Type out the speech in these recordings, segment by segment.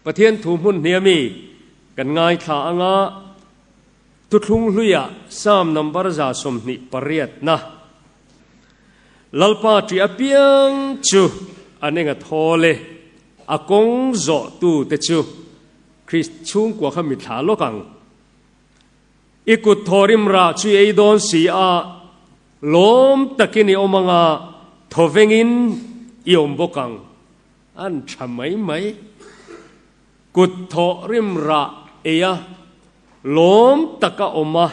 Pathian thu hmun hniam i kan ngaithla anga Thuthlung hluiah Psalm number 28 na Lalpa ṭih apiang chu an enga thawl e, a kawng zawhtu te chu Krist chhungkua kha mithla lawk ang. I kut thawrim rah chu i ei dawn si a, lawm takin i awm anga thawvengin i awm bawk ang. An tha mai mai. Kut thawrim rah ei a, lawm taka awm a,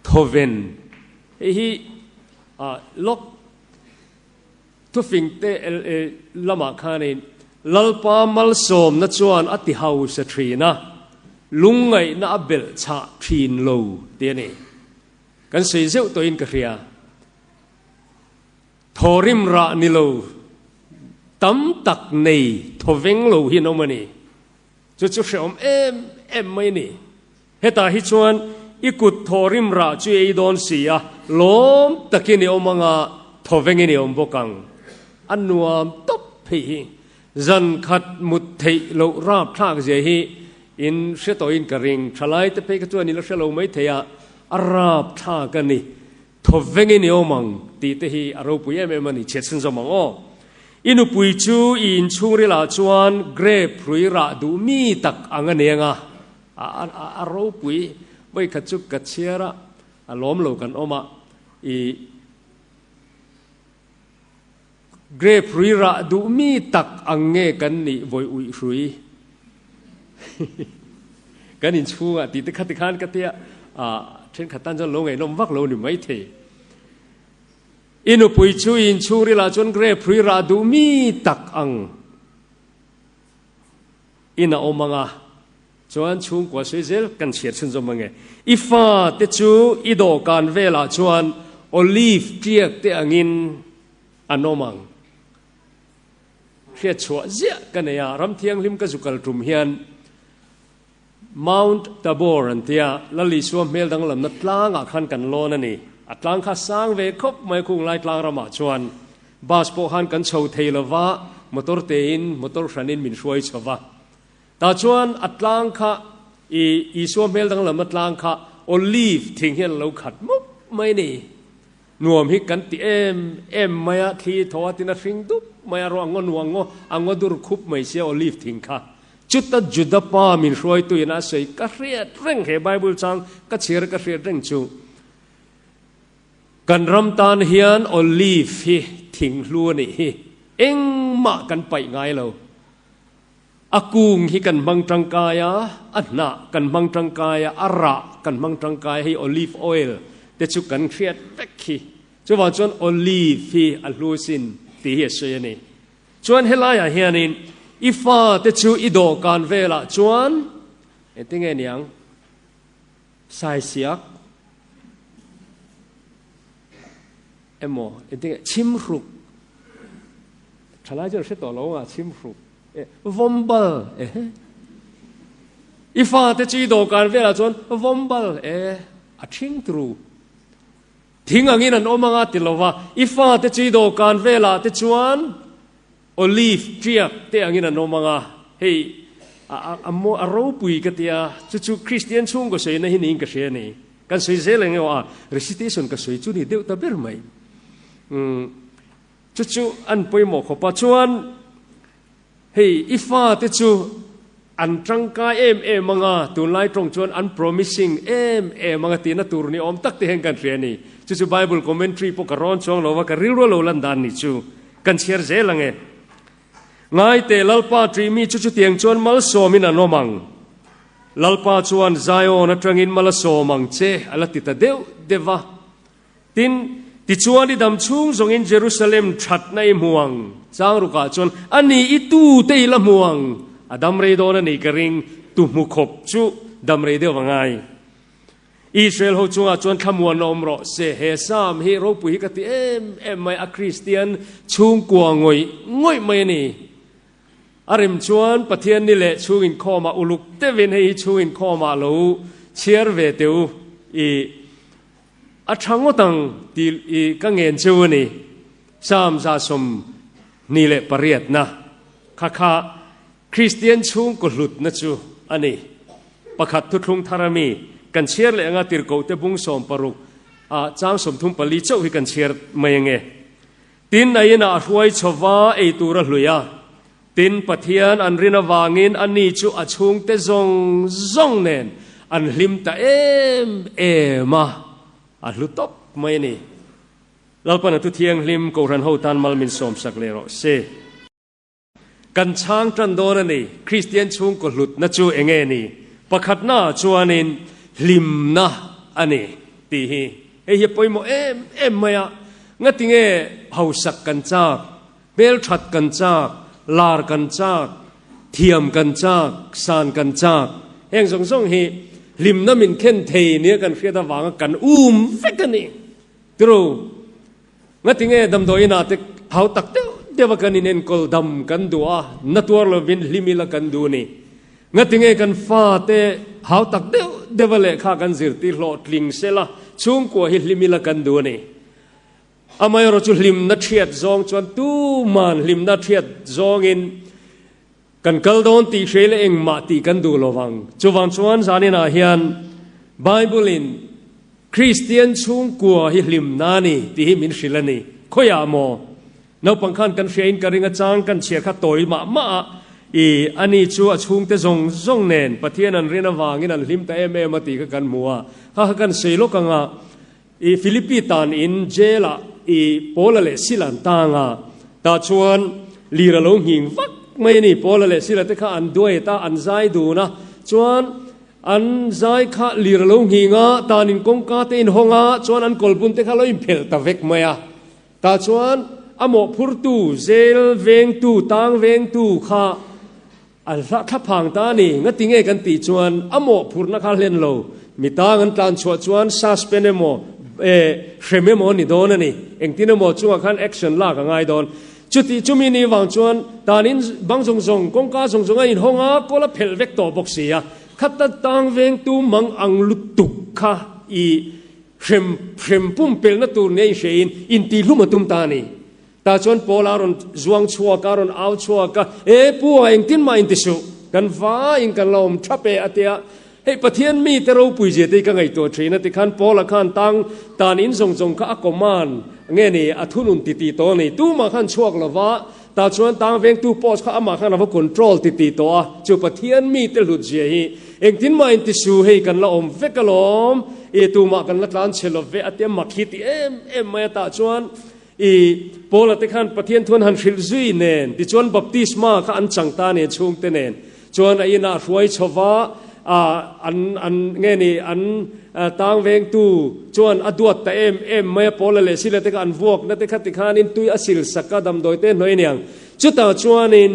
thawven. Hei hi lawk thufing te lamah khanin Lalpa malsawmna chuan a ti hausa thin a, lungngaihna a belh chhah thin lo tih a ni. Kan sawi zeuh tawhin ka hria. Thawrim rah ni lo tam tak nei thawveng lo hi an awm a ni. Chu chu hrehawm em em mai a ni. Hetah hi chuan i kut thawrim rah chu i ei dawn si a, lawm takin i awm anga thawvengin i awm bawk ang. A nuam tawp phei hi. Zan khat mut theih loh rapthlak zia hi in hre tawhin ka ring. Thalai te phei kha chuan i la hre lo mai thei a, a rapthlak a ni. Thawvengin i awm ang tih te hi a ropui em em a ni, chhiat chhun zawm ang aw. I nupui chu i inchhungrilah chuan grape hrui rah duh mi tak ang a neng a, a ropui. Vawikhat chu ka chhiar a, a lawm lo kan awm a, i grape hrui rah duh mi tak ang nge kan nih vawi uih hrui kan inchhungah tih te kha tikhan ka tia, thenkhat tan chuan lo ngaihnawm vak lo ni maithei. I nupui chu i inchhungrilah chuan grape hrui rah duh mi tak ang in a awm ang a, chuan chhungkua sawi zel kan chhiar chhunzawm ang e. I fa te chu i dawhkan velah chuan olive tiak te angin an awm ang. Hriat chhuah ziah ka nei a, ram thianghlim ka zu kal tum hian Mount Tabor an tia, Lal Isua hmel danglamna tlangah khan kan lawn a ni. A tlang kha sang ve khawp mai khung lai tlang ramah chuan bus pawh khan kan chho thei lo va, motor tein motor hranin min hruai chho va. Tah chuan a tlang kha i Isua hmel danglamna tlang kha olive thing hian a lo khat mup mai a ni. Nuam hi kan ti em em mai a, thli thaw a tin a hring dup mai a, ruah ngaw nuang ngaw a ngaw dur khup mai sia olive thing kha. Chuta Juda pa min hruaituin a sawi ka hriat reng he Bible chang ka chhiar ka hriat reng chu kan ram tan hian olive hi thing hlu a nih hi engmah kan paih ngai lo. A kung hi kan hmang tangkai a, a hnah kan hmang tangkai a, a rah kan hmang tangkai a, hei olive oil te chu kan hriat vek hi. Chuvang chuan olive hi a hlu sin tih hi a sawi a ni. Chuan helaiah hianin i fate chu i dawhkan velah chuan engtinge niang saisiak emaw engtinge chhimhruk thalai chuan hre tawh lo anga chhimhruk e vawmbal e i fate chu i dawhkan velah chuan vawmbal e a thing turu Thing angin an awm anga ti lova, i fate chu i dawhkan velah te chuan olive tiak te angin an awm anga, hei a a ropui ka tia, chu chu Kristian chhungkaw sawina hi niin ka hria a ni. Kan sawi zel eng emaw a, recitation ka sawi chu ni deuh ta ber mai. Umm chu chu an pawimawh khawp a, chuan Hei, i fate chu an tangkai em em ang a, tunlai tawng chuan an promising em em ang a tihna tur ni awm tak te hian kan hria a ni. Chu chu Bible commentary pawh ka rawn chuang lo va, ka rilru a lo lan dan ni chu kan chhiar zel ang e. Ngaite, Lalpa ṭih mi chu chutiang chuan malsawmin an awm ang. Lalpa chuan Zion atangin mal a sawm ang che a la ti ta deuh deuh va. Tin, tichuan i dam chhung zawngin Jerusalem thatna i hmu ang, chang rukah chuan a ni i tute i la hmu ang, a dam rei dawn a ni ka ring, tu hmu khawp chu dam rei deuh a ngai. Israel ho chungah chuan thlamuan awm rawh se, he Psalm hi ropui hi ka ti em em mai, a Kristian chhungkua ngawih ngawih mai a ni. A rem chuan Pathian ni leh chhung inkhawmah uluk deuhin hei hi chhung inkhawmah lo chhiar ve teh u i A tha ngawt ang tih i ka ngen cheu a ni. Psalm 128 kha kha. Kristian chhungkaw hlutna chu a ni. Pakhat thuthlung thar a mi kan chhiar leh anga tirhkohte bung 16 ah chang 34 chauh hi kan chhiar mai ange. Tin, a inah a hruai chhova ei tur a hlui a. Tin, Pathian an rin avangin ani chu a chhungte zawng zawng nen an hlim ta em em a, a hlu tawp mai a ni. Lalpan a thu thianghlim Kohhran ho tan mal min sawmsak leh rawh se. Kan chhang tan dawn a ni. Kristian chhungkaw hlutna chu eng nge ni? Pakhatna chuanin hlimna a ni tih hi. Hei hi a pawimawh em em mai a. Ngatinge hausak kan chak, hmelthat kan chak, lar kan chak, thiam kan chak, san kan chak. Heng zawng zawng hi hlimna min khen thei nia kan hriat avanga kan um vek a ni. Tiro. Ngatinge damdawiin ah te hau tak deuh deuh a kan in enkawl dam kan duh a, na tuar lovin hlim ila kan duh ni. Ngatinge kan fa te hau tak deuh deuh a lehkha kan zirtir hlawhtling sela chhungkua hi hlim ila kan duh a ni. Amaherawh chu hlimna thiat zawng chuan tuman hlimna thiat zawngin kan kal dawn tih hre leh engmah tih kan duh lo vang. Chuvang chuan zaninah hian Bible in Kristian chhungkua hi hlimna a ni tih hi min hrilh a ni. Khawiah maw? Naupang khan kan hriain ka ring a chang kan chhiar kha tawi mah mah a, i ani chu a chhungte zawng zawng nen Pathian an rin avangin an hlim ta em em a tih kha kan hmu a. Kha kha kan sawi lawk ang a, i Philippi tan in jail ah i Paula leh Sila an tang a, tah chuan lir a lo nghing vak mai a ni. Paula leh Sila te kha an duet a, an zai dun a, chuan An zai kha lir a lo nghing a, tan in kawngka te in hawng a, chuan an kawlbun te kha lo inphelh ta vek mai a. Tah chuan a mawhphurtu, zel vengtu, tang vengtu kha a hla thla phang ta a ni. Ngati nge kan tih chuan a mawhphurhna kha hlen lo. Mi tang an tlan chhuah chuan suspend emaw, eh, hrem emaw a ni dawn a ni. Engtin emaw chungah khan action lak a ngai dawn. Chuti chumi ni vang chuan tanin bang zawng zawng, kawngka zawng zawng a inhawng a, kawl a phelh vek tawh bawk si a. Khata tang vengtu mang ang lutuk kha i hrem hrem pumpelhna tur nia inhriain intihlum a tum ta a ni. Tah chuan Paul a rawn zuang chhuak a, a rawn au chhuak a, E pu a, engtin mah inti suh, kan vaiin kan la awm thap e a ti a. Hei Pathian mite ropui zia te hi ka ngaihtuah thin a tikhan Paula khan tang tan in zawng zawng kha a command nge ni a thunun ti ti tawh a ni. Tumah khan chhuak lova tah chuan tang vengtu post kha amah khan a va control ti ti tawh a. Chu Pathian mite hlut zia hi engtin mah in ti su hei kan la awm vek alawm i tumah kan la tlan chhe lo ve a tia mak hi ti em em mai a tah chuan i Paula te khan Pathian thuan han hrilh zui nen tichuan baptisma kha an chang ta nen chhungte nen Chuan a inah hruai chhova an an nge ni an tang vengtu chuan a duat ta em em mai a, Paula leh Sila te kha an vuakna te kha tikhanin tui a sil sak a, damdawi te hnuai aniang. Chutah chuanin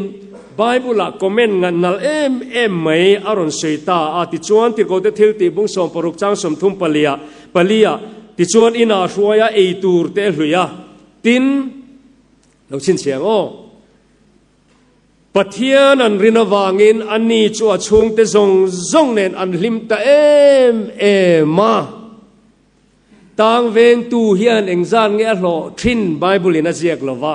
Bible-ah comment ngan nalh em em mai a rawn sawi ta a, tichuan Tirhkohte thil tih bung 60 chang 30 paliah paliah tichuan inah hruai a ei tur te a hlui a, tin lo chhinchhiah ang aw. Pathian an rin avangin ani chu a chhungte zawng zawng nen an hlim ta em em a. Tang vengtu hian engzat nge a hlawh thin Bible in a ziak lo va.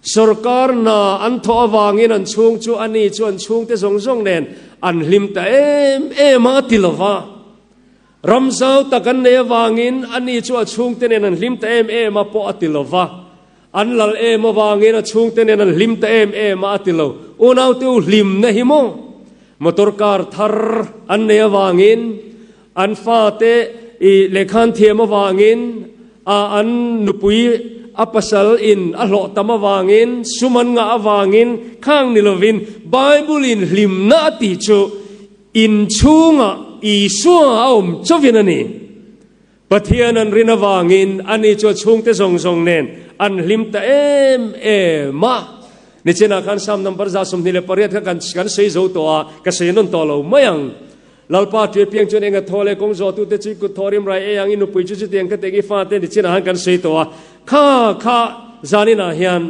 Sorkar hna an thawh avangin an chhung chu ani chu an chhungte zawng zawng nen an hlim ta em em a a ti lo va. Ram zau tak an nei avangin ani chu a chhungte nen an hlim ta em em a pawh a ti lo va. An lal em avangin a chhungte nen an hlim ta em em a, a ti lo. Unaute u hlimna hi maw? Motor car thar an nei avangin, an fate i lehkhan thiam avangin, a an nupui a pasal in a hlawh tam avangin, sum an ngah avangin, khang ni lovin Bible in hlimna a tih chu inchhungah Isua a awm chauhin a ni. Pathian an rin avangin ani chu a chhungte zawng zawng nen an hlim ta em em a. Nichinah khan Psalm number 128 kha kan kan sawi zo tawh a, ka sawi nawn tawh lo mai ang. Lalpa ṭui apiang chuan enga thaw leh kawng zawhtute chu i kut thaw rim rai ei ang, i nupui chu chutiang ka teng i fate nichinah khan kan sawi tawh a. Kha kha zaninah hian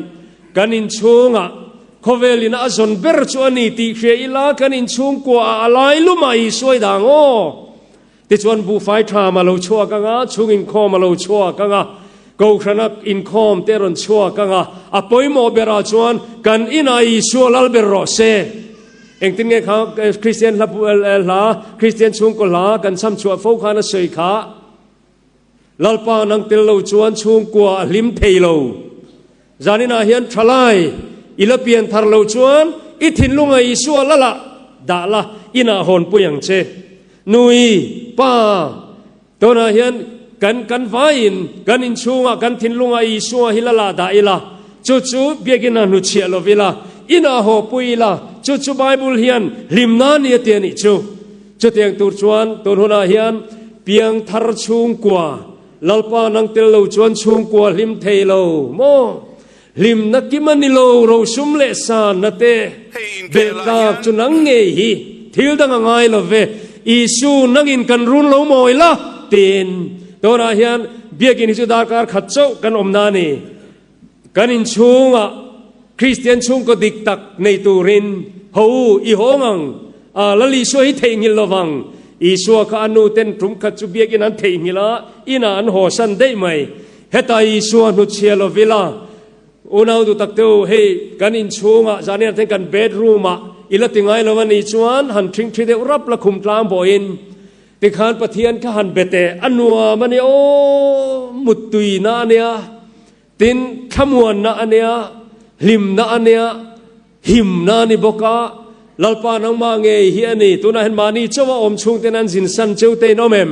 kan inchhungah khawvelin a zawn ber chu a ni tih hria ila kan inchhungkuaah a lai lumah i sawi dang aw. Tichuan buhfai ṭham a lo chhuak ang a, chhung inkhawm a lo chhuak ang a, Kohhrana inkhawm te a rawn chhuak ang a, a pawimawh berah chuan kan inah Isua lal ber rawh se. Engtin nge kha Kristian hla hla, Kristian chhungkaw hla kan chham chhuah fo khan a sawi kha, Lalpa nang tel lo chuan chhungkua a hlim thei lo. Zaninah hian thalai i la pian thar lo chuan i thinlunga Isua lala dah la, inah hawnpui ang che. Nui, pa, Tunah hian kan kan vaiin kan inchhungah kan thinlungah Isua hi la lah dah ila, chu chu biakinah hnuchhiah lo ila, inah haw pui ila, chu chu Bible hian hlimna ni a ti a nih chu. Chutiang tur chuan tun hunah hian piangthar chhungkua, Lalpa nang tel lo chuan chhungkua hlim thei lo maw? Hlimna kim a ni lo, rosum leh sanna te belh tlak chu nang ngei hi thil dang a ngai lo ve, Isu nangin kan run lo mawi la tiin tunah hian biakin hi chu darkar khat chauh kan awmna a ni. Kan inchhungah Kristian chhungkaw dik tak nei turin ho u i hawng ang a, Lal Isua hi theihnghilh lo vang. Isua kha a nu ten tum khat chu biakin an theihnghilh a, inah an hawsan daih mai. Heta Isua hnutchhia lo vila, unau duh tak te u, hei kan inchhungah zan inah kan bedroom ah i la ti ngai lo a nih chuan han ṭhingṭhi deuh rap la khum tlang pawhin tikhan Pathian kha han be teh, a nuam a nia aw, muttuina a nia, tin thlamuanna a nia, hlimna a nia, Himna a ni bawk a, Lalpa nangmah ngei hi a ni. Tunah hian mahni chauha awm chhungten an zin san cheu te in awm em?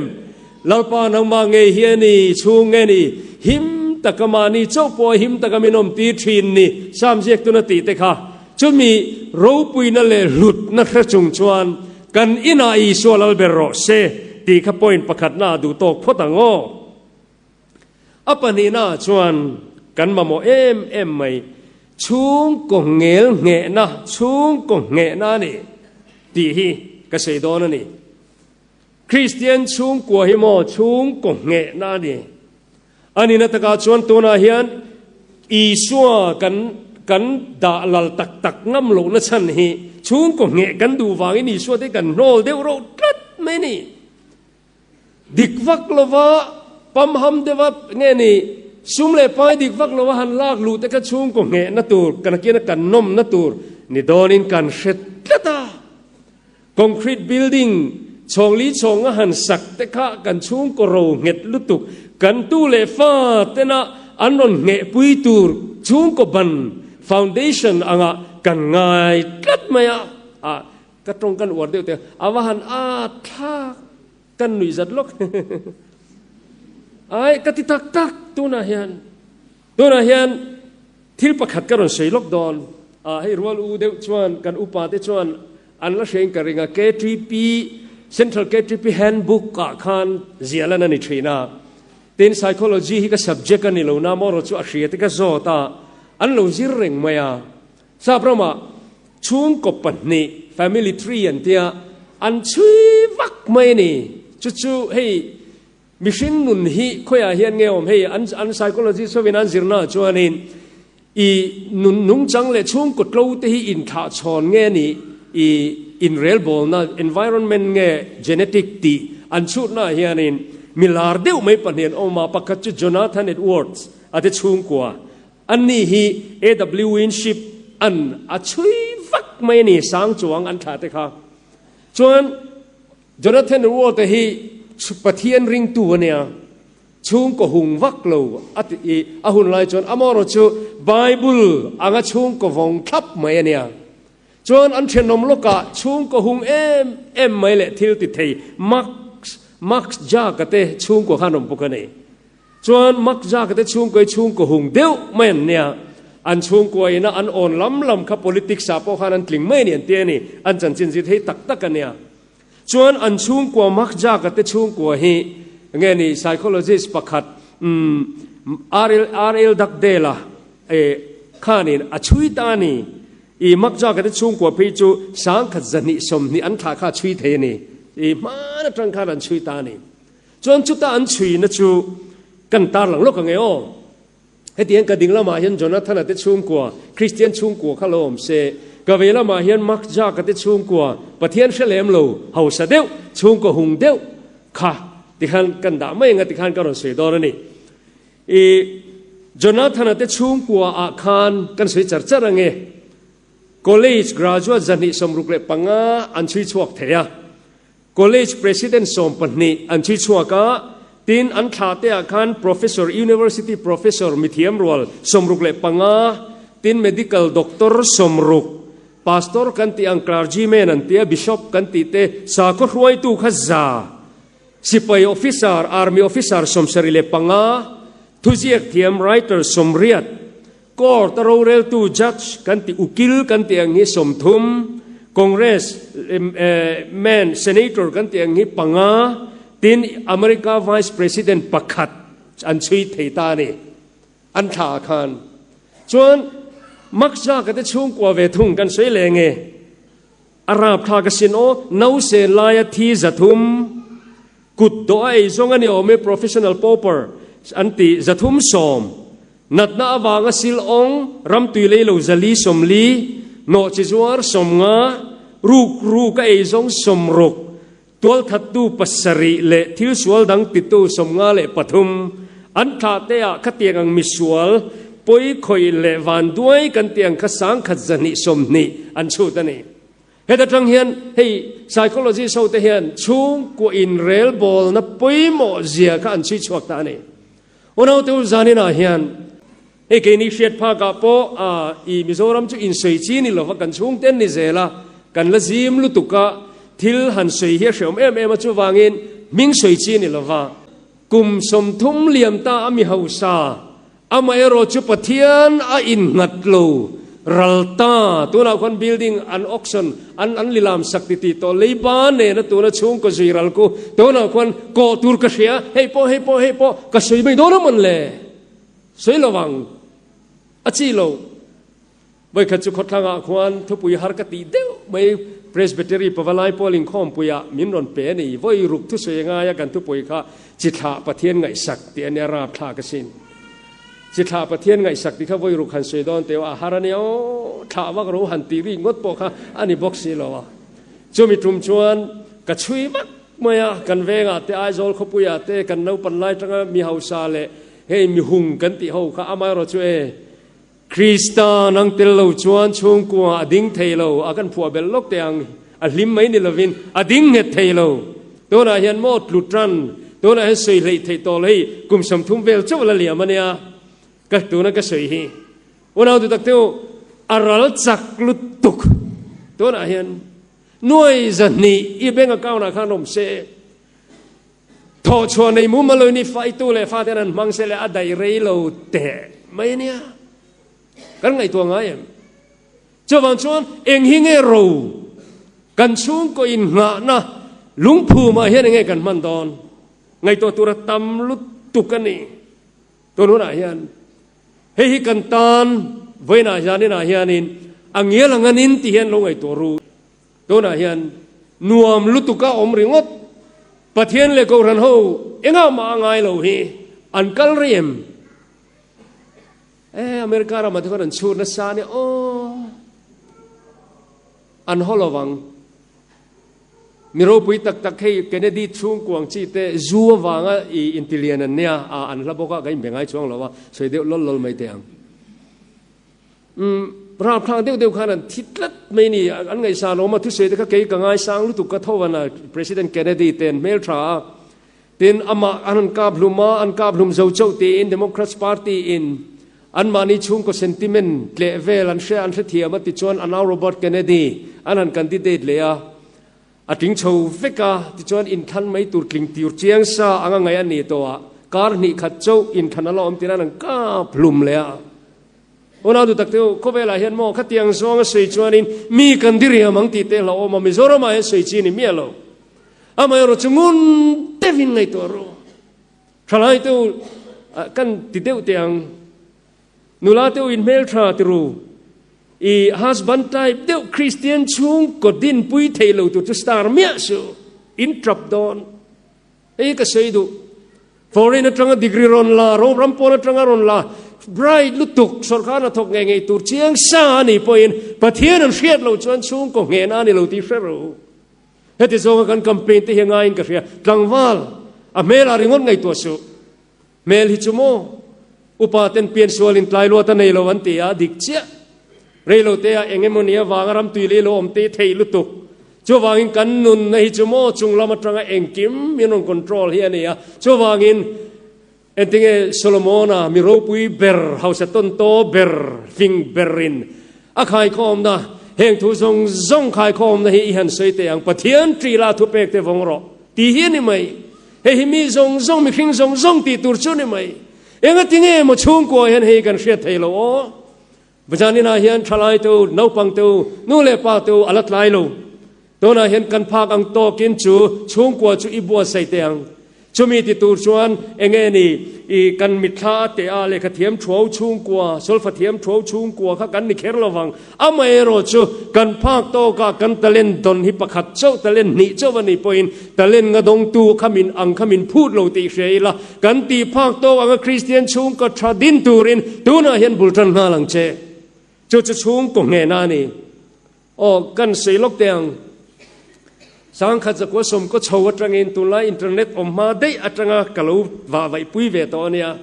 Lalpa nangmah ngei hi a ni, chhung nge ni? Him taka mahni chauh pawh him taka min awm tir thin ni, Sam ziak tuna tih te kha. Chumi ropuina leh hlutna hre chung chuan kan inah Isua lal ber rawh se tih kha point pakhatna ah duh tawk phawt ang aw. A pahnihnaah chuan kan mamawh em em mai, chhungkaw ngel nghehna, chhungkaw nghehna a ni tih hi ka sawi dawn a ni. Kristian chhungkua hi maw chhungkaw nghehna a ni. A nihna takah chuan tunah hian Isua kan kan dah lal tak tak ngam lohna chhan hi chhungkaw ngheh kan duh vangin Isua te kan hnawl deuh reuh tlat mai a ni. Dik vak lova pamham deuha nge ni sum leh pai dik vak lova han lak luh te kha chhungkaw nghehna tur kan kiana kan nawmna tur ni dawnin kan hre tlat a. Concrete building chhawng li chhawnga han sak te kha kan chhungkaw ro nghet lutuk kan tu leh fa tena an rawn nghehpui tur chhungkaw ban foundation anga kan ngai tlat mai a. Ka tawng kan uar deuh te a va han at thlak kan nuih zat lawk ai ka ti tak tak tunah hian tunah hian thil pakhat ka rawn sawi lawk dawn a hei rual u deuh chuan kan upa te chuan an la hrein ka ring a KTP Central KTP handbook ah khan ziahlan a ni thin a tin psychology hi ka subject a ni lo na maw erawh chu a hria te ka zawt a an lo zir reng mai a Sap ramah chhungkaw pahnih, family tree an tia, an chhui vak mai a ni. Chu chu hei mihring nun hi khawiah hian nge awm hei an an psychologist hovin an zirnaah chuanin i nun nungchang leh chhungkaw tlo te hi inthlahchhawn nge a nih i inrelbawlna environment nge genetic tih an chhutnaah hianin mi lar deuh mai pahnih an awm a, pakhat chu Jonathan Edwards a te chhungkua Anni hi AW Winship an a chhui vak mai a ni, sang chuang an thlah te kha. Chuan Jonathan Ward-a hi Pathian ringtu a nia, chhungkaw hung vak lo a ti i a hun lai chuan amaherawh chu Bible anga chhungkaw vawng thlap mai a nia. Chuan an thenawm lawkah chhungkaw hung em em mai leh thil ti thei Max Max Jack-a te chhungkaw khan awm bawk a ni. Chuan Makzaka te chhungkaw hi chhungkaw hung deuh mai an nia. An chhungkua ina an awn lam lam kha politics ah pawh khan an tling mai a ni an ti a ni. An chanchin zir thei tak tak a nia. Chuan an chhungkua Makzaka te chhungkua hi nge ni psychologist pakhat umm RL RL Dugdale-a eh khanin a chhui ta a ni. I Makzaka te chhungkua phei chu sangkhat zahnih 20 an thlah kha a chhui thei a ni. I hman atang khan an chhui ta a ni. Chuan chuta an chhuina chu kan tarlang lawk ang e aw. Hetiang ka ding lamah hian Jonathana te chhungkua, Kristian chhungkua kha lo awm se, ka vei lamah hian Mark Jaka te chhungkua, Pathian hre lem lo, hausa deuh, chhungkaw hung deuh kha tikhan kan dah mai ang a tikhan ka rawn sawi dawn a ni. I Jonathana te chhungkua ah khan kan sawi char char ang e. College graduate 265 an chhui chhuak thei a. College President 12 an chhui chhuak a, tin an thla te ah khan Professor, University Professor mithiam rual 65, tin Medical Doctor 60, Pastor kan tih ang Clergyman an tia, Bishop kan tih te, sakhaw hruaitu kha 100, Sipai Officer, Army Officer 75, thuziak thiam Writer 80, Court a roreltu Judge kan tih ukil kan tih ang hi 30, Congress man Senator kan tih ang hi panga, tin America Vice President pakhat an chhui thei ta a ni. An thla ah khan. Chuan Mark Zuckerberg te chhungkua ve thung kan sawi leh nge? A rapthlak asin aw, nausên laia thi 300, kut dawh a ei zawng a ni awm e, professional pauper an ti 310, natna avanga sil awng, ramtui lei lo 440, nawh chi zuar 50, ruk ruk a ei zawng 60, tualthattu pasarih leh thil sual dang titu 53 an thlah te ah khatiang ang misual pawi khawih leh vanduai kan tih ang kha 1,220 an chhut a ni. Heta tang hian hei psychologist ho te hian chhungkua inrelbawlna pawimawh zia kha an chhui chhuak ta a ni. Unaute u zaninah hian hei keini hriat phakah pawh i Mizoram chu insawi chi ni lova kan chhungten ni zel a, kan la zim lutuk a, thil han sawi hi a hreawm em em a chuvangin hming sawi chi ni lova kum 30 liam ta a mi hausa Amaherawh chu Pathian a innghat lo ral ta. Tunah khuan building an auction an an lilam sak ti tih tawh leiba nena tuna chhungkaw zui ral ku tunah khuan kawh tur ka hria hei pawh hei pawh hei pawh ka sawi mai dawn a mawn le sawi lo ang a chi lo. Vawikhat chu khawthlangah khuan thupui har ka tih deuh mai Presbytery Pavalai Pawl inkhawmpuiah min rawn pe a ni. Vawi ruk thusawi a ngai a kan thupui kha Chithlah Pathian ngaihsak tih a nia rapthlak asin. Chithlah Pathian ngaihsak tih kha vawi ruk han sawi dawn teh a har a nia aw, thlah vak ro han tih rik ngawt pawh kha a ni bawk si lo a. Chumi tum chuan ka chhui vak mai a, kan vengah te Aizawl khawpuiah te kan naupan lai tanga mi hausa leh hei mihung kan tih ho kha amaherawh chu e, Krista nang tel lo chuan chhungkua a ding thei lo, a kan phuah belh lawk teh ang, a hlim mai ni lovin a ding nghet thei lo. Tunah hian maw tlu tan, tunah hian sawi hleih theih tawh lo hei kum 30 vel chauh la liam a nia, ka tuna ka sawi hi. Unau duh tak te u, a ral chak lutuk tunah hian nuai 200 i bank account ah khan awm se, Thawhchhuah nei mumal lo in i faitu leh faten an hmang se leh a daih rei lo teh mai a nia. Kan ngaihtuah ngai em? Chuvang chuan eng hi nge ro kan chhungkaw innghahna lungphumah hian enge kan hman dawn? Ngaihtuah tura tam lutuk a ni. Tun hunah hian hei hi kan tan vawiinah hian inah hianin a ngial ang anin tih hian lo ngaihtuah ru. Tunah hian nuam lutuka awm ringawt Pathian leh Kohhran ho engah mah a ngai lo hi an kal rei em? E, America ramah te khuan an chhur nasa ania aw. An haw lovang. Mi ropui tak tak hei Kennedy chhungkuang chi te zu avanga i intilian an nia a an hla bawk a ka inbe ngai chuang lo a sawi deuh lawl lawl mai teh ang. Umm rapthlak deuh deuh khan an thi tlat mai a ni. An ngaihsan awm a, thusawi te kha kei ka ngaisang lutuk ka tho van a, President Kennedy te an hmel tha a, tin amah an han kap hlum a, an kap hlum zo chauh tiin Democrats Party in anmahni chhungkaw sentiment tleh vel an hria an hrethiam a tichuan a nau Robert Kennedy an han candidate leh a, A tling chho vek a, tichuan inthlan mai tur tling tir chiang sa anga ngaih a ni tawh a, kar hnih khat chauh inthlan a la awm tir a an kap hlum leh a. Unau duh tak te u, khawvelah hian maw khatiang zawnga sawi chuanin mi kan diriam ang tih te hlauhawm a, Mizoramah hian sawi chi ni miah lo. Amaherawhchu ngun deuhin ngaihtuah rawh. Thalai te u, kan ti deuh teh ang. Nula te u in hmeltha ti ru. I husband type deuh Christian chhung kaw dinpui thei lo tur chu star miah suh. In trap dawn. Hei ka sawi duh. Foreign atanga degree rawn la, ram pawn atanga rawn la, bright lutuk sawrkar hna thawk ngei ngei tur chiang sa a nih pawhin Pathian an hriat loh chuan chhungkaw nghehna a ni lo tih hre ru. Heti zawnga kan campaign te hi a ngaiin ka hria. Tlangval, a hmelah ringawt ngaihtuah suh. Hmel hi chu maw? Upa ten piansualin tlai luat a nei lo an ti a, dik chiah. Reilote ah eng emaw ni avanga ramtui lei lo awm te thei lutuk. Chuvangin kan nunna hi chu maw chung lam atanga engkim min rawn control hi a ni a. Chuvangin Entinge Solomona mi ropui ber, hausa tawntaw ber, fing berin a khaikhawmna, heng thu zawng zawng khaikhawmna hi i han sawi teh ang, Pathian ṭih la thupek te vawng rawh tih hi a ni mai. Hei hi mi zawng zawng, mihring zawng zawng tih tur chu a ni mai. Engatinge maw chhungkua hian hei kan hriat thei lo aw? Vajaninah hian thalai te u, naupang te u, nu leh pa te u a la tlai lo. Tunah hian kan phak ang tawkin chu chhungkua chu i buatsaih teh ang. Chumi ti tur chuan enge ni i kan mitthla a teh a, lehkha thiam thuau chhungkua, solfa thiam thuau chhungkua kha kan ni kher lo vang. Amaherawh chu kan phak tawkah kan talent dawn hi pakhat chauh, talent hnih chauh a nih pawhin talent nga dawngtu kha min ang kha min phut lo tih hria ila, Kan tih phak tawk anga Kristian chhungkaw tha din turin tunah hian bul tan nghal ang che. Chu chu chhungkaw nghehna a ni. Aw, kan sawi lawk teh ang. Sangkhat zakua sawmkaw chho atangin tunlai internet awm hma daih atanga ka lo vah vaihpui ve tawh a nia.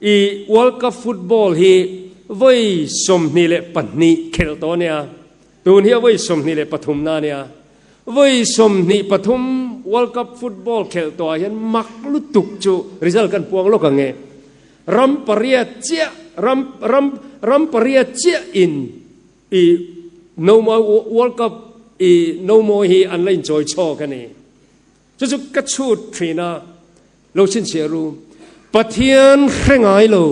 I World Cup football hi vawi 22 khelh tawh a nia. Tun hi a vawi 23 na a nia. Vawi 23 World Cup football khelh tawhah hian mak lutuk chu result kan puang lawk ang e. Ram pariat chiah ram ram ram pariat chiah in i nomawi World Cup i nomawi hi an la inchawi chhawk a ni. Chu chu ka chhut thin a, lo chhinchhiah ru. Pathian hre ngai lo.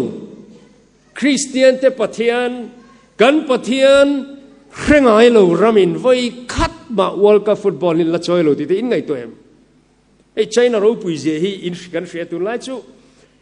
Kristian te Pathian, kan Pathian hre ngai lo ramin vawi khat mah World Cup football in la chawi lo tih te in ngaihtuah em? Hei China ropui zia hi in kan hria tunlai chu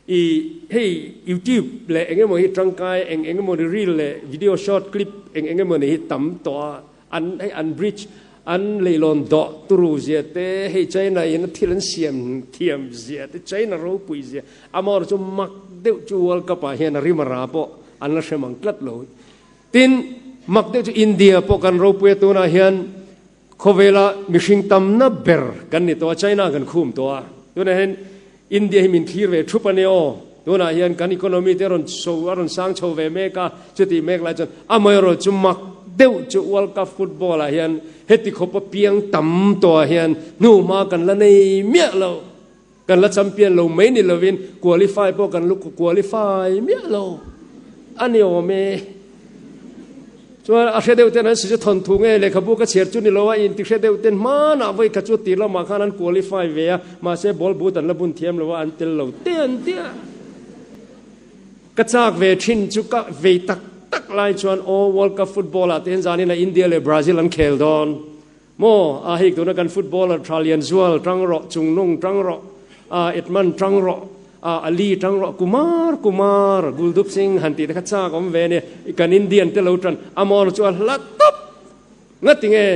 i hei YouTube leh eng emaw hi tangkai eng eng emaw ni reel leh video short clip eng eng emaw ni hi tam tawh a an hei an bridge an leilawn dawh turu zia te hei China in a thil an siam thiam zia te China ropui zia amawr chu mak deuh chu World Cup ah hian a rim a ra pawh an la hrem ang tlat lo tin mak deuh chu India pawh kan ropui a tunah hian khawvela mihring tamna ber kan ni tawh a China kan khum tawh a tunah hian India hi min thlir ve thup a ni aw tunah hian kan economy te rawn chho a rawn sang chho ve mek a chutih mek lai chuan amaherawh chu mak deuh chu World Cup football ah hian heti khawpa piang tam tawhah hian hnuhma kan la nei miah lo kan la champion lo mai ni lovin qualify pawh kan lu qualify miah lo a ni awm e. Chuan a hre deuh ten an si chu thawnthu nge lehkhabu ka chhiar chu ni lo a, inti hre deuh ten hmanah vawi khat chu tir lamah khan an qualify ve a, mahse ball boot an la bun thiam lo a, an tel lo te an ti a. Ka chak ve thin chu ka vei tak tak lai chuan aw World Cup football ah te hian zanin a India leh Brazil an khel dawn maw a hei tuna kan footballer tha lian zual tang rawh Chungnung tang rawh a Edmund tang rawh a Ali tang rawh Kumar Kumar Guldup Singh han tih te kha chak awm ve ania kan Indian te lo tan amawr chu a hla tawp ngati nge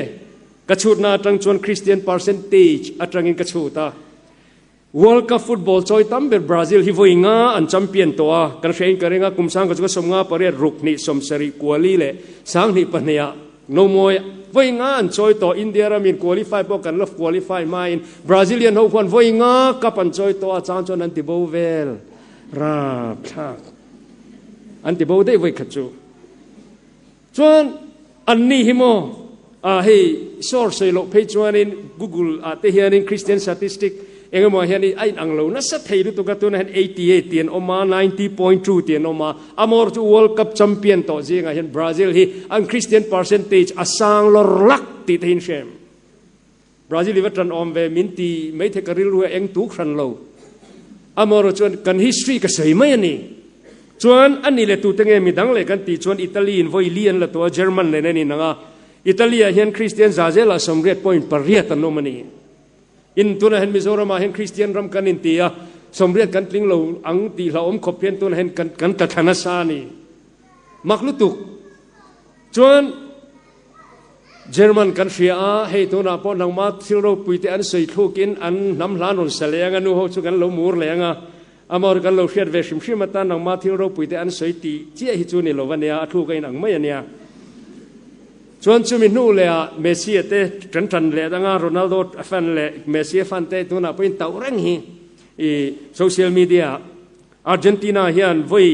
ka chhutna atang chuan Christian percentage atangin ka chhut a World Cup football chawi tam ber Brazil hi vawi nga an champion tawh a, kan hria in ka ring a, kum sang ka chu ka 58 ruk hnih 70 kuali leh 72 ah nomawi vawi nga an chawi tawh, India ramin qualify pawh kan la qualify hmain Brazilian ho khuan vawi nga cup an chawi tawh a, chang chuan an ti bo vel rapthlak an ti bo daih vawi khat chu. Chuan anni hi maw ah hei source sawi loh phei chuanin Google ah te hianin Christian statistic eng emaw ah hian a inang lo nasa thei lutuk a, tunah hian 88 tih an awm a, 90.2 tih an awm a, amawr chu World Cup champion tawh zingah hian Brazil hi an Christian percentage a sang lawr lak tih te hi an hre em? Brazil i va tan awm ve min ti mai thei ka rilru a eng tuk hran lo. Amaherawh chuan kan history ka sawi mai a ni. Chuan a ni leh tute nge midang leh kan tih chuan Italy in vawi li an la tawh a, German nen an inang a. Italy ah hian Christian za zelah 88 point 8 an awm a ni. In tunah hian Mizoram ah hian Christian ram kan inti a, 80 kan tling lo ang tih hlauhawm khawp hian tunah hian kan kan tla thla nasa a ni. Mak lutuk. Chuan German kan hria a, hei tunah pawh nangma thil ropui te an sawi thlukin an hnam hlan rawn sa leng a, nu ho chu kan lo mur leng a, amawr kan lo hriat ve hrim hrim atan nangma thil ropui te an sawi tih chiah hi chu ni lo a nia, a thluk a inang mai a nia. Chuan chumi hnu leh ah Messi a te kan tan leh dang a, Ronaldo a fan leh Messi a fan te tunah pawhin tauh reng hi i social media ah Argentina hian vawi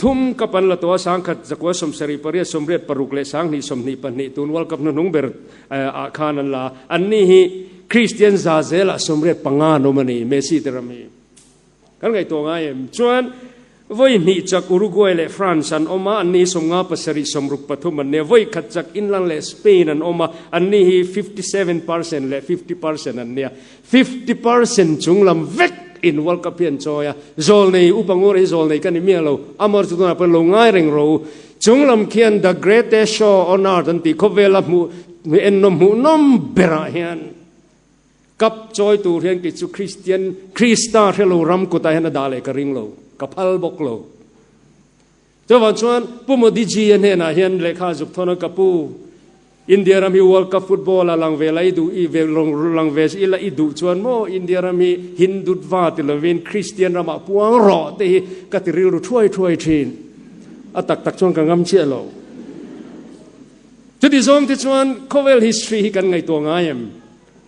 Thum cup an la tawh a, 1000, 9 70, 86 leh 20 22 tun World Cup hnuhnung ber ah khan an la a. Anni hi Kristian za zelah 85 an awm a ni, Messi te ram hi. Kan ngaihtuah ngai em? Chuan vawi hnih chak Uruguay leh France an awm a, anni hi 50 pasarih 60 pathum an nia. Vawi khat chak England leh Spain an awm a, anni hi 57 percent leh 50 percent an nia. 50 percent chung lam vek in World Cup hi an chawi a, zawlnei upa ngur hi zawlnei ka ni miah lo, amor chu tunah pawhin lo ngai reng ro u. Chung lam khian The Greatest Show on Earth an tih khawvela hmuh ennawm hmuhnawm berah hian Cup chawi tur hian kei chu Kristian Krista hrelo ram kutah hian a dah leh ka ring lo, ka phal bawk lo. Chuvang chuan Pu Modi ji a hnenah hian lehkha zuk thawn a, Ka pu, India ram hi World Cup football a lang ve la i duh i ve lang ve ila i duh chuan maw India ram hi Hindutva ti lovin Kristian ramah puang rawh te hi ka ti rilru thuai thuai thin. A tak tak chuan ka ngam chiah lo. Chuti zawng te chuan khawvel history hi kan ngaihtuah ngai em?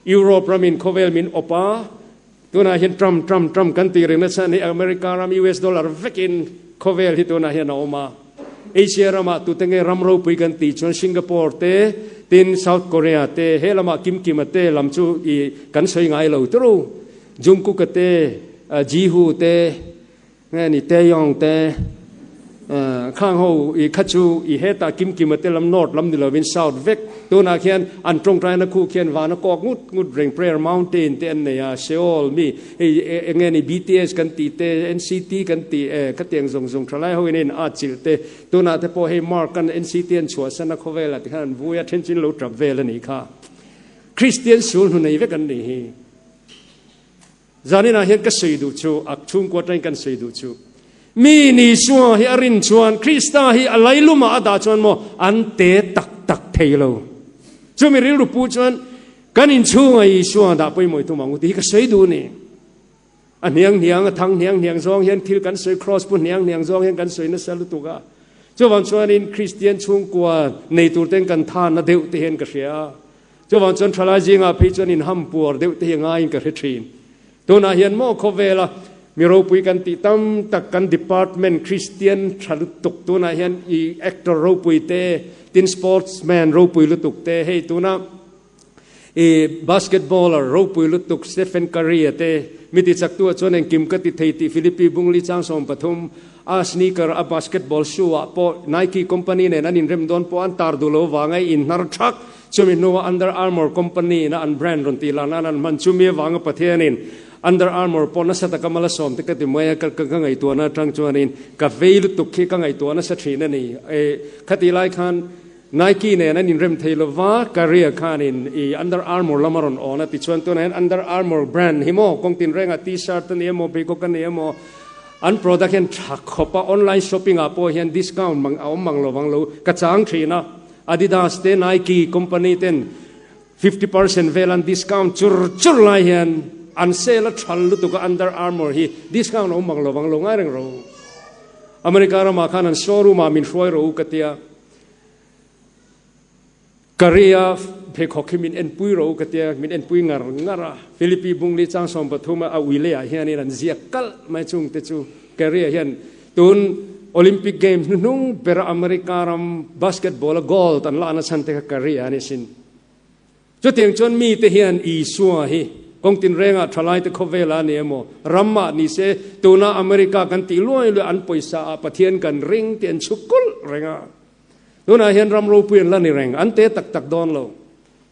Europe ramin khawvel min awp a, Tunah hian Trump, Trump, Trump kan tih reng nasa a ni. America ram US dollar vekin khawvel hi tunah hian a awm a. Asia ramah tute nge ram ropui kan tih chuan Singapore te, tin South Korea te, he lamah Kim Kima te lam chu i kan sawi ngai lo turu. Jungkook a te, Jihu te, Nge ni Taeyong te khang ho i kha chu i hetah Kimkima te lam north lam ni lovin south vek tunah khian an tawngtaina khu khian vana kawk ngut ngut reng prayer mountain te an nei a Seoul mi hei enge ni BTS kan tih te NCT kan tih e khatiang zawng zawng thalai ho in in a chilh te tunah te pawh hei Mark an NCT an chhuahsan a khawvelah tikhan an vui a then chin lo tap vel a nih kha Kristian sul hnu nei vek an nih hi. Zaninah hian ka sawi duh chu, a chhungkua atangin kan sawi duh chu, mi Nisua hi a rin chuan, Krista hi a lailumah a dah chuan maw an te tak tak thei lo. Chumi rilru pu chuan kan inchhunga Isua dah pawimawih tum ang u tih hi ka sawi duh a ni. A hniang hniang, a thang hniang hniang zawng hian thil kan sawi, kraws pu hniang hniang zawng hian kan sawi nasa lutuk a. Chuvang chuanin Kristian chhungkua nei tur ten kan tha na deuh te hian ka hria a. Chuvang chuan thalai zingah phei chuan inham puar deuh te hi ngaiin ka hre thin. Tunah hian maw khawvela mi ropui kan tih tam tak kan department Kristian tha lutuk tunah hian i actor ropui te, tin sportsman ropui lutuk te, hei tuna i basketballer ropui lutuk Stephen Curry a te, mi ti chaktu ah chuan engkim ka ti thei tih Philippi Bungli chang 13 a sneaker a basketball shoe ah pawh Nike company nen an inrem dawn pawh an tar duh lo vanga inhnar thak. Chumi hnuah Under Armour company ina an brand rawn tih lah nan an hman. Chumi avanga Pathianin Under Armour pawh nasa taka mal a sawm te ka ti mai a, ka ka ngaihtuahna atang chuanin ka vei lutuk khi ka ngaihtuah nasa thin a ni. E, khatih lai khan Nike nen an inrem thei lova, Curry-a khanin i Under Armour lam a rawn awn a, tichuan tunah hian Under Armour brand hi maw kawng tinrengah T-shirt a ni emaw, pheikhawk a ni emaw, an product hian tha khawp a, online shopping ah pawh hian discount mang a awm mang lovang lo ka chang thin a. Adidas te Nike company ten 50% vel an discount chur chur lai hian an sale a thal lutuk a Under Armour hi discount a awm mang lovang lo ngai reng ro. America ramah khan an showroom ah min hruai ro u ka tia. Korea pheikhawk hi min enpui ro u ka tia min enpui ngar ngar a. Philippi Bungli chang 13 a a ui leiah hianin an ziak kalh mai chung te chu Korea hian Tun Olympic Games hnuhnung bera America ram basketball a gold an la nachhan te kha ka ri a ni sin. Chutiang chuan mite hian Isua hi kawng tinrengah thalaite khawvela a ni emaw, ramah ni se, tuna America kan tih luai luai an pawisa ah Pathian kan ring tih an chhuk kulh reng a. Tunah hian ram ropui an la ni reng, an te tak tak dawn lo.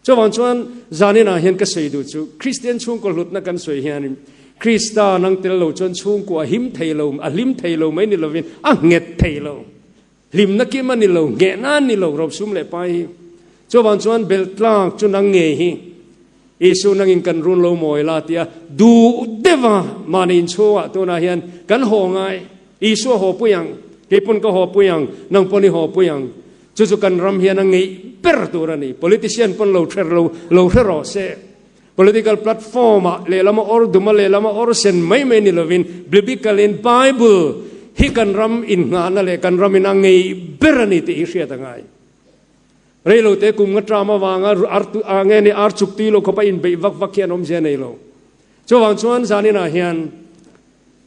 Chuvang chuan zaninah hian ka sawi duh chu Kristian chhungkaw hlutna kan sawi hianin Krista nang tel lo chuan chhungkua a him thei lo, a hlim thei lo mai ni lovin a nghet thei lo. Hlimna kim a ni lo, nghehna a ni lo Robsum leh Pai hi. Chuvang chuan belh tlak chu nang ngei hi Isu nangin kan run lo mawi la tia duh deuha mahni inchhungah tunah hian kan haw ngai. Isua haw pui ang, kei pawn ka haw pui ang, nang pawn i haw pui ang. Chu chu kan ram hian a ngeih ber tur a ni. Politician pawn lo hre lo, lo hre rawh se. Political platform ah lehlama awr dum a lehlama awr sen mai mai ni lovin Biblical in Bible hi kan ram innghahna leh kan ram in a ngeih ber a ni tih hi hriat a ngai. Reilo te kum nga tram avanga ar tu nge ni ar chuk tui lo khawpa inbeih vak vak hian awmzia nei lo. Chuvang chuan zaninah hian.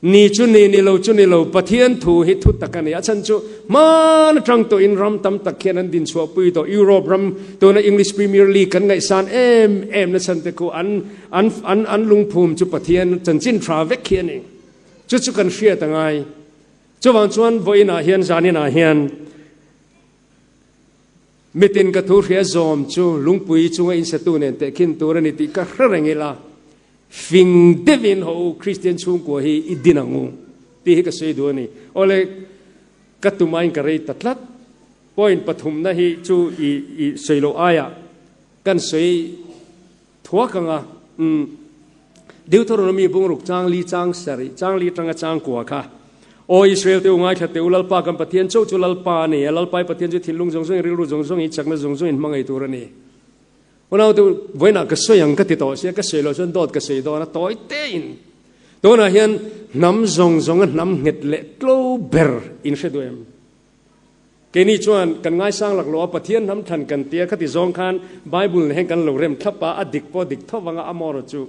Ni chu ni, ni lo chu ni lo, Pathian thu hi thu tak a ni. A chhan chu hman atang tawhin ram tam tak hian an dinchhuahpui tawh. Europe ram tuna English Premier League kan ngaihsan em em na chhan te khu an an an an lungphum chu Pathian chanchin tha vek hi a ni. Chu chu kan hriat a ngai. Chuvang chuan vawiinah hian zaninah hian mitin ka thu hria zawm chu lungpui chunga insatu nen tehkhin tur a ni tih ka hre reng ila. Fing deuhin haw u Kristian chhungkua hi i din ang u tih hi ka sawi duh a ni. Awle ka tumain ka rei ta tlat. Point pathumna hi chu i i sawi loh aiah kan sawi thuak ang a. Umm Deuteronomy bungruk chang li chang sarih chang li atanga chang kua kha Aw Israel te u ngaithla teh u Lalpa kan Pathian chauh chu Lalpa a ni a, Lalpa i Pathian chu thinlung zawng zawngin rilru zawng zawngin chakna zawng zawngin hmangaih tur a ni. Unau te vawiinah ka sawi ang ka ti tawh sia, ka sawi loh chuan dawt ka sawi dawn a, tawi tein. Tunah hian hnam zawng zawnga hnam nghet leh tlo ber in hre duh em? Keini chuan kan ngaisang lak lo a, Pathian hnam thlan kan tia khati zawng khan Bible nen hian kan lo rem thlap a, a dik pawh dik tho vanga amaherawh chu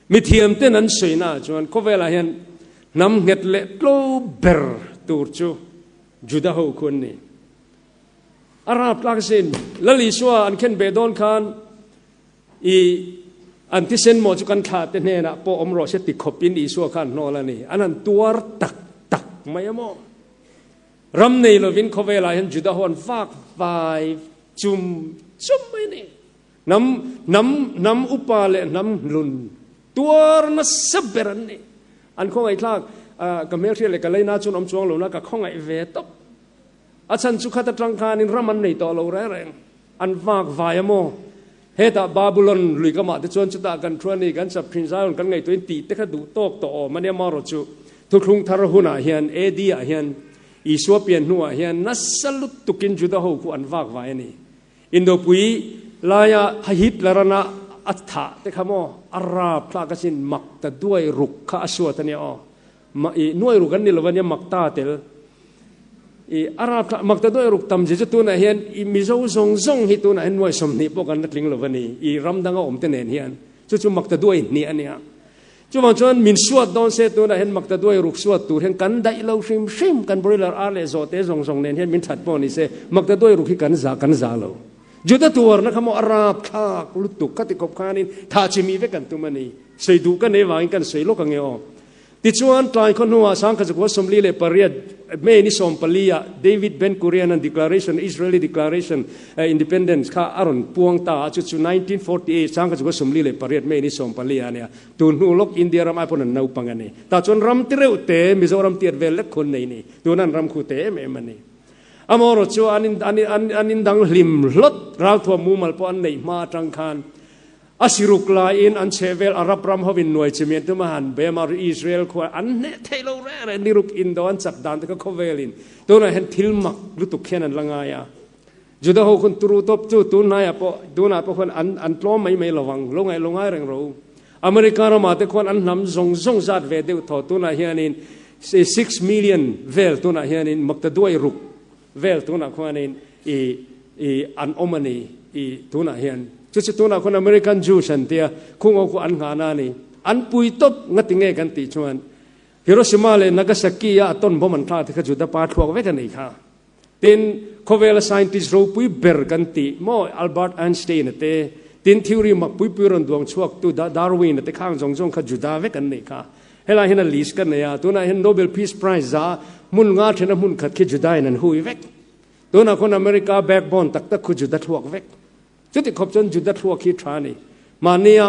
mithiam ten an sawina ah chuan khawvelah hian hnam nghet leh tlo ber tur chu Juda ho khu an ni. A rap tlak sin. Lal Isua an khen beh dawn khan i an thisen maw chu kan thlah te hnenah pawh awm rawh se ti khawpin Isua khan hnawl a ni. An han tuar tak tak mai a maw? Ram nei lovin khawvelah hian Juda ho an vak vai chum chum mai a ni. Hnam, hnam, hnam upa leh hnam hlun tuar nasa ber an ni. An khawngaihthlak, ka hmelhriat leh ka leina chuan awm chuang lo na ka khawngaih ve tawp. A chhan chu khat atang khanin ram an nei tawh lo reng reng. An vak vai a maw? Hetah Babulon lui kamah te chuan chutah kan thu a ni, kan chap thin Zion kan ngaihtuahin tih te kha duh tawk tawh awm a nia marawh chu Thuthlung thar hunah hian AD ah hian Isua pian hnuah hian nasa lutukin Juda ho khu an vak vai a ni. Indopui laia Hitler-ana a thah te kha maw a rap thlak asin mak ta duai ruk kha a suat a nia aw. I nuai ruk an ni lo a nia mak ta tel. I a rap thlak mak ta duai ruk tam zia chu tunah hian i Mizo zawng zawng hi tunah hian nuai 20 pawh kan la tling lo a ni. I ram danga awm te nen hian chu chu mak ta duai hnih a nia. Chuvang chuan min suat dawn se tunah hian mak ta duai ruk suat tur hian kan daih lo hrim hrim kan broiler ar leh zawhte zawng zawng nen hian min that pawh ni se mak ta duai ruk hi kan za kan za lo. Juda tuarna kha maw a rap thlak lutuk ka ti khawp khanin thah chimih vek kan tum a ni. Sawi duh ka nei vangin kan sawi lawk ang e aw. Tichuan, tlai khaw hnuah 1948 May ni 14 ah David Ben Gurion-a'n Declaration, Israeli Declaration, Independence kha a rawn puang ta a, chu chu 1948 1948 May ni 14 ah a nia. Tun hnu lawk India ram ai pawn an naupang a ni. Tah chuan ram ti reuh te, Mizoram tiat vel lek khawn nei ni. Tuna an ram khu te em em a ni. Amaherawh chu an in, an in, an indang hlim hlawt, ralthuam mumal pawh an neih hma atang khan A siruk laiin an chhehvel Arab ram hovin nuai chi mian tuma han Bemar Israel khua an hneh theih lo reng reng niruk indo an chak dan te kha khawvelin tunah hian thil mak lutuk hian an la ngai a. Juda ho khun turu tawp chu tun hnaiah pawh tunah pawh khuan an an tlawm mai mai lovang lo ngaih lo ngai reng ro. America ramah te khuan an hnam zawng zawng zat ve deuh thaw tunah hianin 6 million vel tunah hianin maktaduai ruk vel tunah khuanin i i an awm a ni i tunah hian chu chu tunah khuan American Jews an tia khung ho khu an nghahna a ni an pui tawp ngati nge kan tih chuan Hiroshima leh Nagasaki a atom bomb an thlak te kha Juda pa thluak vek a nei kha tin khawvela scientist ropui ber kan tih maw Albert Einstein a te tin theory mak pui pui rawn duang chhuak tu Darwin a te khang zawng zawng kha Juda vek an nei kha Helai hian a list ka nei a, tunah hian Nobel Peace Prize za hmun nga thena hmun khat khi Juda in an hui vek. Tunah khawn America backbone tak tak khu Juda thluak vek. Chuti khawp chuan Juda thluak hi tha a ni. Mahnia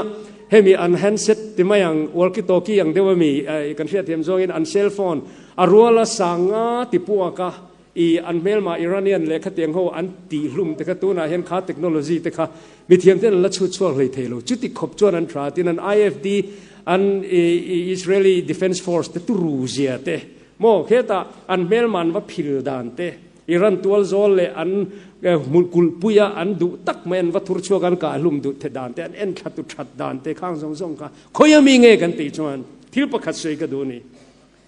hemi an handset ti mai ang, walkie talkie ang deuh ami kan hriatthiam zawngin an cell phone a ruala sanga ti puak a, I an hmelma Iranian lehkha tiang ho an tih hlum te kha tunah hian kha technology te kha mithiam ten an la chhut chhuak hlei thei lo. Chuti khawp chuan an tha tin an IFD an Israeli Defence Force te turu zia te maw khetah an hmelma an va phil dan te Iran tual zawl leh an kulhpui a an duh tak mai an va thur chhuak an kah hlum duh the dan te an en thla tu that dan te khang zawng zawng kha khawi ami nge kan tih chuan thil pakhat sawi ka duh a ni.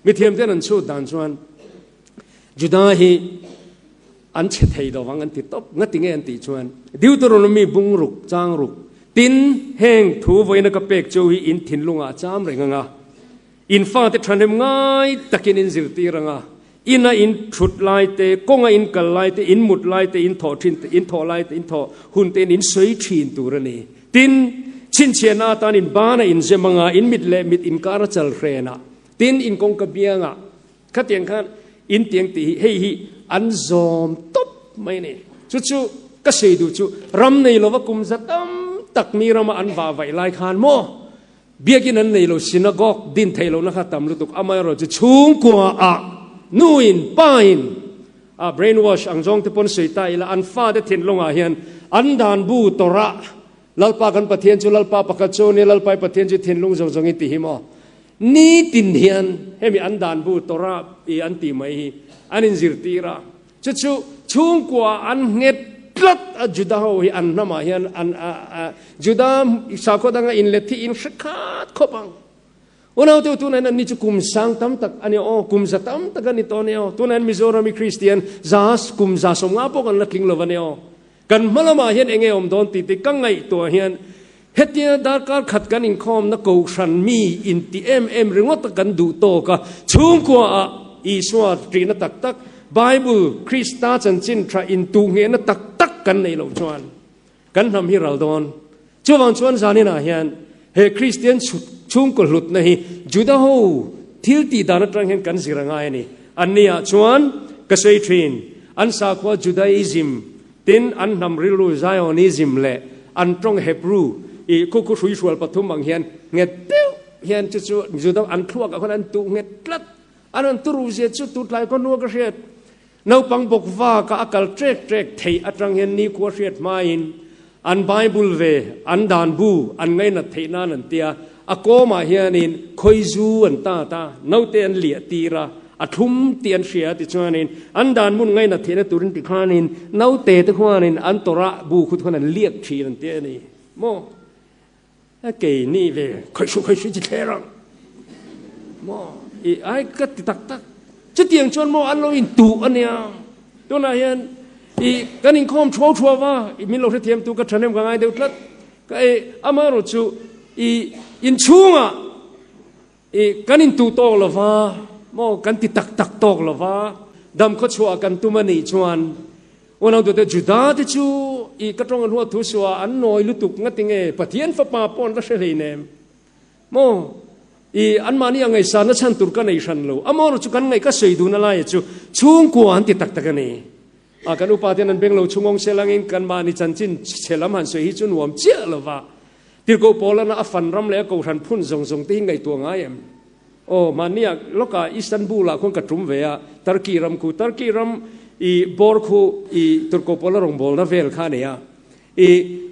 Mithiam ten an chhut dan chuan Juda hi an chhe thei lo vang an ti tawp. Ngati nge an tih chuan Deuteronomy bung ruk chang ruk tin heng thu vawiina ka pek chu hi in thinlungah a cham reng ang a. In fate thahnem ngai takin in zirtir ang a, ina in thut lai te, kawnga in kal lai te, in mut lai te, in thawh thin te, in thawh lai te, in thawh hun tein in sawi thin tur a ni. Tin, chhinchhiahna atan in bana in zem ang a, in mit leh mit inkar a chal hrenah, tin, in kawngka biangah khatiang khan in tiang tih hi hei hi an zawm tawp mai a ni. Chu chu ka sawi duh chu ram nei lova kum za tam tak mi rama an vah vaih lai khan maw Biakinn an nei lo, synagogue din theih lohna kha tam lutuk. Amaherawh chu chhungkua ah nuin, pain a brainwash ang zawng te pawn sawi ta ila, an fate thinlungah hian an dan bu Torah, Lalpa kan Pathian chu Lalpa pakhat chu nia, Lalpai Pathian chu thinlung zawng zawngin ti hi maw? Nitin hian hemi an dan bu Torah i an tih mai hi an inzirtir a. Chu chu chhungkua an nghet tlat a, Juda ho hi an hnamah hian an Juda sakhaw danga inlet hi in hre khat khawp ang. Unaute tunah hian anni chu kum sang tam tak a ni aw, kum za tam tak a ni tawh a ni aw. Tunah hian Mizoram hi Kristian za kum za 50 pawh kan la tling lo a ni aw. Kan hma lamah hian enge awm dawn tih te ka ngaihtuah hian hetia darkar khat kan inkhawmna kohhran mi inti em em ringawt a kan duh tawk a, chhungkua ah Isua ṭihna tak tak, Bible, Krista chanchin ṭha intuhnghehna tak tak kan neih loh chuan kan hnam hi ral dawn. Chuvang chuan zaninah hian he Kristian chhungkaw hlutna hi Juda ho thil tih dan atang hian kan zir a ngai a ni. Anniah chuan ka sawi thin, an sakhua Judaism tin an hnam rilru Zionism leh an tawng Hebrew i khu khu hruihrual pathum ang hian nghet deuh hian chu chu Juda an thluakah khuan an tuh nghet tlat. An rawn turu zia chu tutlai khaw hnua ka hriat. Naupang bawk vaka a kal ṭek ṭek theih aṭang hian nikhua hriat hmain an Bible ve, an dan bu an ngainat theih nan an tia, a kawmah hianin khawizu an tat a, naute an liah tir a, a thlum tih an hria tichuanin an dan mun ngainat theihna turin tikhanin naute te khuanin an Torah bu khu te khuan an liak ṭhin an tia a ni maw? A kei ni ve khawih hruh khawih hruh chi thler ang maw i ai ka ti tak tak chutiang chuan maw an lo in tuh a nia tunah hian i kan inkhawm thuau thuau va i min lo hrethiam tu ka thahnem ka ngai deuh tlat ka e amaherawh chu i inchhungah i kan intuh tawk lova maw kan ti tak tak tawk lova dam khawchhuah kan tum a nih chuan Unautute Juda te chu i ka tawng an huat thu suah an nawi lutuk nga tinge Pathian fapa pawh an va hre hlei nem maw i anmahni a ngaihsanna chhan tur ka nei hran lo amaw chu kan ngaih ka sawi dun a laia chu chhungkua an ti tak tak a ni a kan upa ten an beng lo chhungawng se langin kan mahni chanchin chhe lam han sawi hi chu nuam chiah lova Tirhkoh Paulana a fan ram leh a kohhran phun zawng zawng te hi ngaihtuah ngai em? Aw, mahnia lawkah Istanbul-ah khuan ka tum ve a, Turkey ram khu, Turkey ram i bawr khu i Turko pawla rawngbawlna vel kha a nei a. I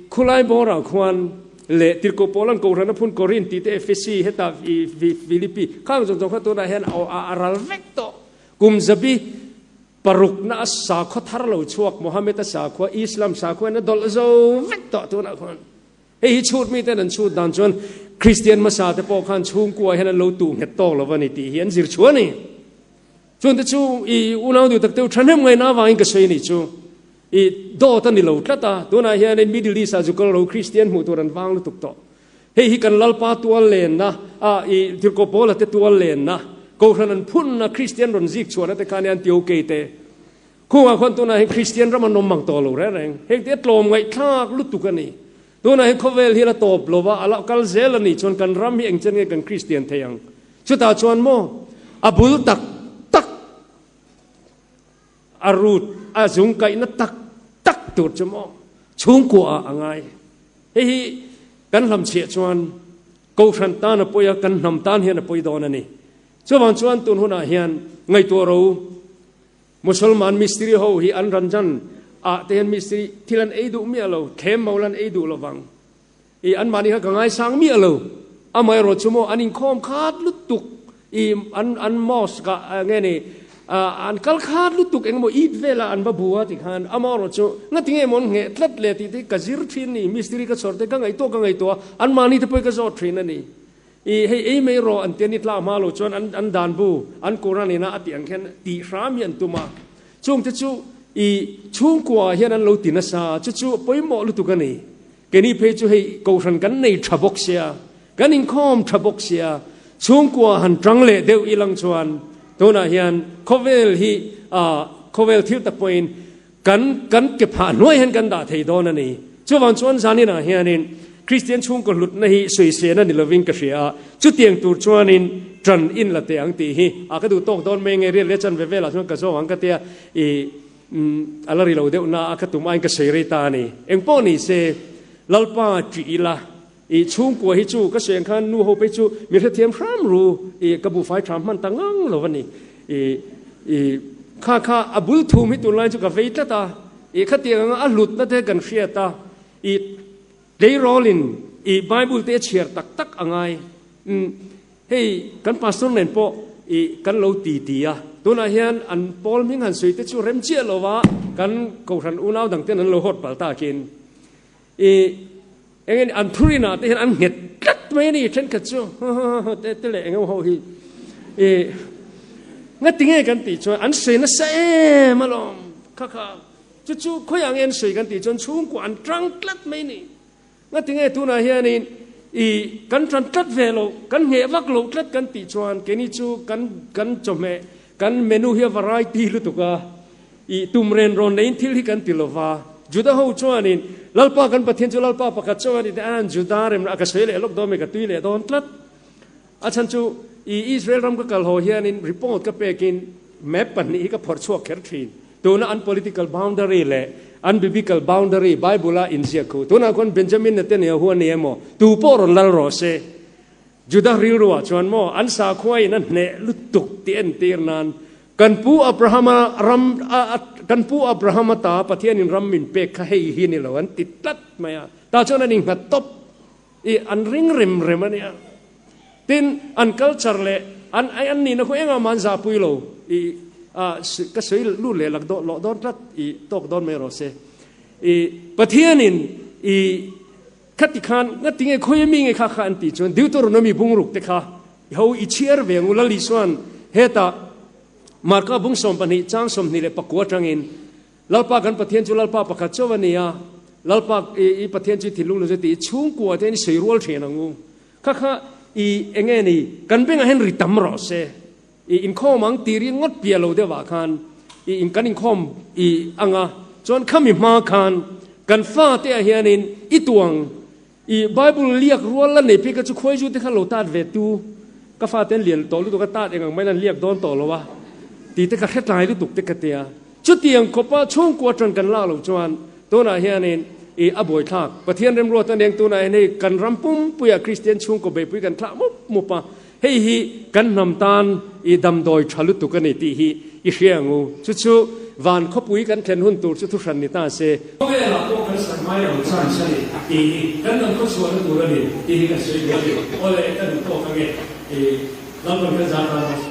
khulai bawrah khuan leh Tirko pawlan Kohhran a phun Korinth tih te Ephesi hetah i Philippi khang zawng zawng kha tunah hian a ral vek tawh. Kum zabi parukna a sakhua thar lo chhuak Mohammed-a sakhua, Islam sakhua in a dawlh zo vek tawh tunah khuan. Hei hi chhut miten an chhut dan chuan Kristian hmasa te pawh khan chhungkua hian an lo tuh nghet tawk lo a ni tih hi an zir chhuah a ni. Chuan te chu i unau duh tak teuh thahnem ngaihna avangin ka sawi a nih chu. I dawt a ni lo tlat a, tunah hianin Middle East ah zukal ro Kristian hmuh tur an vang lutuk tawh. Hei hi kan Lalpa tual lenna, a i Tirhkoh Paula te tual lenna, Kohhran an phunna Kristian rawn zik chhuahna te khan hian Tioke te Khungah khuan tunah hian Kristian ram an awm mang tawh lo reng reng. Heng te tlawm ngaihthlak lutuk a ni. Tunah hian khawvel hi a la tawp lo va, a la kal zel a nih chuan kan ram hi engchen nge kan Kristian thei ang? Chutah chuan maw a bul tak tak, a root, a zung kaihna tak tak tur chu maw chhungkua ah a ngai. Hei hi kan hlamchhiah chuan Kohhran tan a pawi a, kan hnam tan hian a pawi dawn a ni. Chuvang chuan tun hunah hian ngaihtuah ro. Musalman mistiri ho hi an ranjan ah te hian mistiri thil an ei duh miah lo, thlem mawl an ei duh lovang. I anmahni kha ka ngaisang miah lo. Amaherawh chu maw an inkhawm khat lutuk i an an mosque ah nge ni an kal khat lutuk engemaw Eid velah an va bu a ti khan amaherawh chu ngati nge maw an ngheh tlat le tih te hi ka zir thin ni, mistiri ka chhawr te ka ngaihtuah ka ngaihtuah a, anmahni te pawh hi ka zawt thin a ni. I hei ei mai rawh an tia ni tlak hma lo chuan an an dan bu an Quran ina a tih ang khian tih hram hi an tum a. Chung te chu i chhungkua ah hian an lo ti nasa chu chu pawimawh lutuk a ni. Keini phei chu hei kohhran kan nei tha bawk sia, kan inkhawm tha bawk sia. Chhungkua han tang leh deuh ilang chuan tunah hian khawvel hi khawvel thil tak pawhin kan kan ke phah hnuai hian kan dah thei dawn a ni. Chuvang chuan zaninah hianin Kristian chhungkaw hlutna hi sawisel a ni lovin ka hria a, chutiang tur chuanin tan in la teh ang tih hi a ka duh tawk dawn mai nge riat leh chanve velah chuan ka zawng ang ka tia i a la ri lo deuh na a ka tum aiin ka sawi rei ta a ni. Engpawh ni se Lalpa ṭih ila I chhungkua hi chu ka sawi ang khan nu ho phei chu mi hrethiam hram ru i ka buhfai tha hman ta ngang lo a ni. I i kha kha a bul thum hi tunlai chu ka vei tlat a, i khatiang anga a hlutna te kan hriat a, i tleirawlin i Bible te a chhiar tak tak a ngai. Umm hei kan pastor nen pawh i kan lo ti ti a, tunah hian an pawl hming han sawi te chu rem chiah lo va, kan kohhran unau dang ten an lo hawt palh takin i Eng nge an thurin ah te hian an nghet tlat mai a ni thenkhat chu te te leh eng emaw ho hi i ngati nge kan tih chuan an sawi nasa em alawm kha kha chu chu khawiah nge an sawi kan tih chuan chhungkua an tang tlat mai a ni ngati nge tunah hianin i kan tan tlat ve loh kan ngheh vak loh tlat kan tih chuan keini chu kan kan chawhmeh kan menu hi a variety lutuk a. I tum ren rawn neiin thil hi kan ti lo va. Juda ho chuanin, Lalpa kan Pathian chu Lalpa pakhat chauh a ni tih an Juda remna a ka sawi leh lawk dawn mai, ka tui leh dawn tlat. A chhan chu i Israel ram ka kal haw hianin report ka pekin map pahnih hi ka phawrh chhuak kher thin. Tuna an political boundary leh an biblical boundary Bible-a inziak khu. Tunah khuan Benjamin Netanyahu a ni emaw, tu pawh rawn lal rawh se. Juda rilruah chuan maw an sakhuain a hneh lutuk tih entir nan Kan pu Abrahama ram a kan pu Abrahama ta Pathianin ram min pek kha hei hi ni lo an ti tlat mai a, tah chuan an innghat tawp i an ring rem rem a nia. Tin, an culture leh an an nihna khu engah mah an zahpui lo i a ka sawi lut leh lak dawn loh dawn tlat i tawk dawn mai rawh se. I Pathianin i khati khan ngati nge khawi mi nge kha kha an tih chuan Deuteronomy bungruk te kha I ho i chhiar ve ang u Lal Isua'n hetah Marka bung 12 chang 24 atangin Lalpa kan Pathian chu Lalpa pakhat chauh a ni a, Lalpa i Pathian chu i thinlung lo chu tih i chhungkua te hian i sawi rual thin ang u. Kha kha i enge ni kan bengah hian ri tam rawh se. I inkhawm ang tih ri ngawt piah lo deuhah khan i kan inkhawm i anga chuan khami hma khan kan fate ah hianin i tuang I Bible liak rual la nei phei kha chu khuai zu te kha lo tat ve tu ka fate an lian tawh lutuk a tat eng ang mai in an liak dawn tawh lo a tih te ka hre tlai lutuk te ka tia. Chutiang khawpa chhungkua tan kan lak loh chuan tunah hianin i a buaithlak Pathian remruat a neng tunah hian hei kan ram pumpuiah Kristian chhungkaw beihpui kan thlah mup mup a hei hi kan hnam tan i damdawi tha lutuk a ni tih hi i hria ang u. Chu chu van khawpui kan thlen hun tur chu thuhran ni ta se. Khawvelah pawh kan sak ngai lo chance a ni tih hi kan dam khawchhuahna tur a ni tih hi kan sawi duh a ni. Awle ka duh tawk ange i Lalpan kan zah tan a.